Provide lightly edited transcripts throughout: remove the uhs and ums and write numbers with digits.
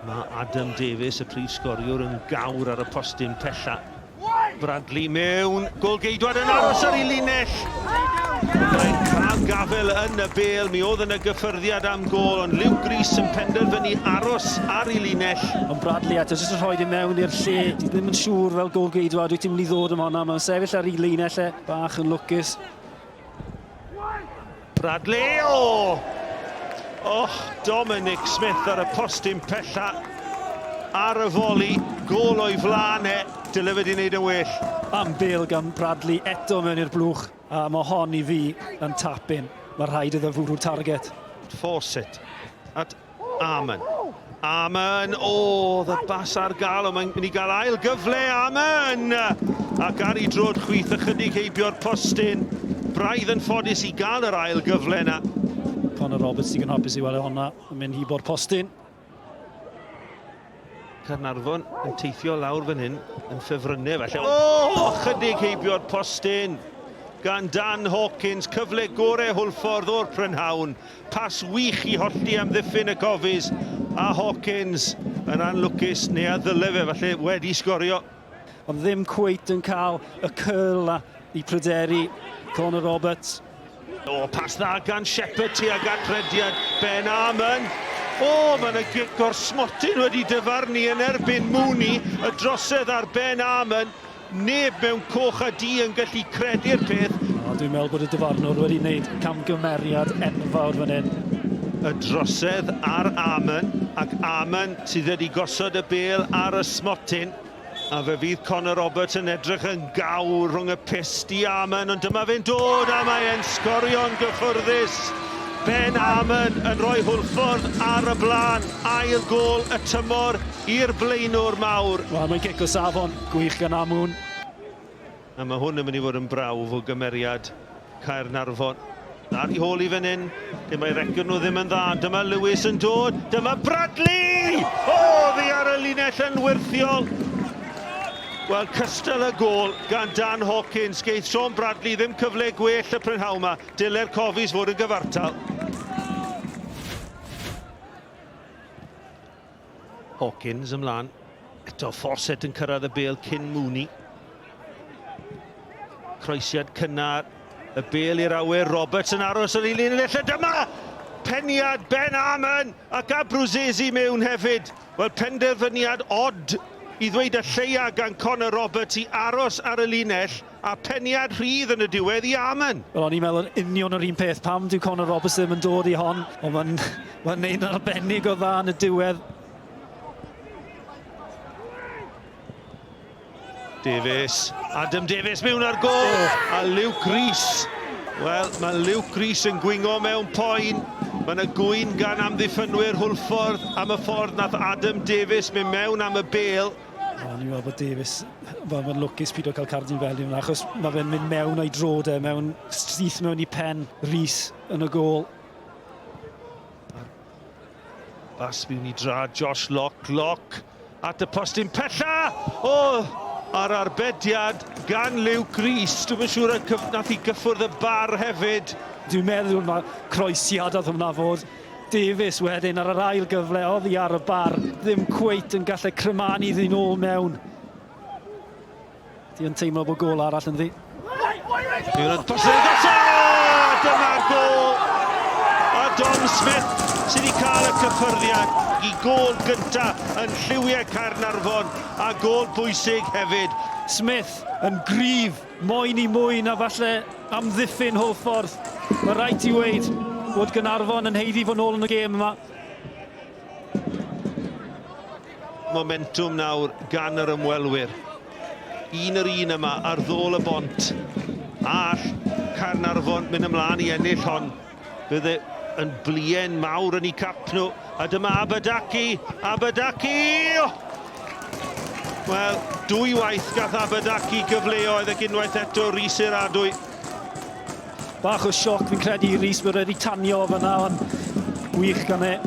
Mae Adam Davies, y prif sgoriwr, yn gawr ar y postyn pella. Bradley mewn, golgeidwad yn aros ar ei linell. Mae'n cael gafel yn y bel, mi oedd yna gyffyrddiad am gol, ond Luke Rees yn penderfynu aros ar ei linell. Ond Bradley eto, jyst yn rhoi i mewn i'r lle, ti ddim yn siŵr fel golgeidwad, wyt ti'n mynd i ddod am honna, mae'n sefyll ar ei linell e, bach yn lwcus. Bradley, o! Och, Dominic Smith ar y postyn pella ar y foli, gôl o'i flaen e, dyle fe di wneud yn well. Am bêl gan Bradley eto mewn i'r blwch, a mae hon i fi yn tap-in. Mae rhaid iddo fwrw'r target. Fawcett at Arman. Arman, o, the bas ar gael, ond mae'n mynd i gael ail gyfle, Arman! Ac ar ei drod chwith ychydig heibio'r postyn. Braidd yn ffodus i gael yr ail gyfle yna. Connor Roberts digon hapus i weld honna yn mynd hibo'r postyn. Caernarfon yn teithio lawr fan hyn yn ffefrynnau falle. O, chydig heibio'r postyn gan Dan Hawkins, cyfle gore Hwlffordd o'r prynhawn. Pas wych i hollti amddiffyn y Cofis a Hawkins yn anlwcus neu a ddyle fe falle wedi sgorio. Ond ddim cweit yn cael y curl na i pryderu Connor Roberts. O, pas dda gan Shepherd tuag at rediad Ben Armon. O, mae yna gic o'r smotyn wedi dyfarnu yn erbyn Mooney, y drosedd ar Ben Armon. Neb mewn coch a du yn gallu credu'r peth. O, dwi'n meddwl bod y dyfarnwr wedi gwneud camgymeriad enfawr fan hyn. Y drosedd ar Amon, ac Amon sydd wedi gosod y bêl ar y smotyn. A fe fydd Connor Roberts yn edrych yn gawr rhwng y pyst i Amon, ond dyma fe'n dod a mae e'n sgorio'n gyffyrddus. Ben Amon yn rhoi Hwlffordd ar y blaen, ail gôl y tymor i'r blaenwr mawr. Wel, mae'n gic o safon, gwych gan Amun. A mae hwn yn mynd i fod yn brawf o gymeriad Caernarfon. Ar ei hôl i fan hyn, lle mae record nhw ddim yn dda. Dyma Lewis yn dod, dyma Bradley! O, ddi ar y linell yn wyrthiol. Wel, cystal y gôl gan Dan Hawkins. Geith Sean Bradley ddim cyfle gwell y prynhawn yma. Dyle'r Cofis fod yn gyfartal. Hawkins ymlaen. Eto Fawcett yn cyrraedd y bêl cyn Mooney. Croesiad cynnar. Y bêl i'r awyr. Roberts yn aros yn ei linell. A dyma peniad Ben Armon ac Abruzzese mewn hefyd. Wel, penderfyniad od i ddweud y lleia gan Connor Roberts i aros ar y linell. A peniad rhydd yn y diwedd i Armon. Wel, o'n i'n meddwl yn union yr un peth. Pam dyw Connor Roberts ddim yn dod i hon? Ond mae'n ma neud yn arbennig o dda yn y diwedd. Davies, Adam Davies mewn ar gol, oh. a Luke Rees. Wel, mae Luke Rees yn gwingo mewn poen. Mae yna gwyn gan amddiffynwyr Hwlffordd am y ffordd nath Adam Davies mynd mewn am y bêl. O'n i'n meddwl bod Davies, wel, mae'n lwcus pido cael cardyn fel yna, achos mae fe'n mynd mewn o'i drod e, mewn syth mewn i pen Rhys yn y gôl. Bas mewn i dra Josh Locke, Locke at y postyn pella! O, a'r arbediad gan Luke Rees. Dwi'm yn siŵr nath i gyffwrdd y bar hefyd. Dwi'n meddwl mae croesiad oedd hwnna fod. Davies wedyn ar yr ail gyfle oddi ar y bar, ddim cweit yn gallu crymanu iddi nôl mewn. Di yn teimlo bod gôl arall ynddi. Dyma'r gôl! A Dom Smith sydd wedi cael y cyffyrddiad i gôl gyntaf yn lliwiau Caernarfon a gôl bwysig hefyd. Smith yn gryf, moyn i mwy na falle amddiffyn Hwlffordd. Mae rhaid i weud bod Gaernarfon yn haeddu fod nôl yn y gêm yma. Momentwm nawr gan yr ymwelwyr. Un yr un yma ar ddôl y bont. All Caernarfon mynd ymlaen i ennill hon. Bydde yn blien mawr yn eu cap nhw. A dyma Abadaki! Abadaki! Wel, dwy waith gath Abadaki gyfleoedd ac unwaith eto Rhys i'r adwy. Bach o sioc fi'n credu i Rhys, mae wedi tanio fyna, ond gwych gan e.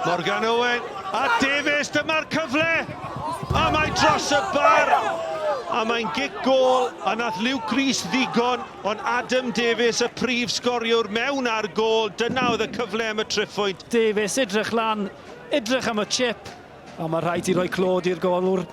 Morgan Owen a Davies, dyma'r cyfle! A mae dros y bar! A mae'n gic gôl, a nath Luke Rees ddigon, ond Adam Davies, y prif sgoriwr, mewn ar gôl. Dyna oedd y cyfle am y triphwynt. Davies, edrych lan, edrych am y chip, a mae rhaid i roi clod i'r golwr.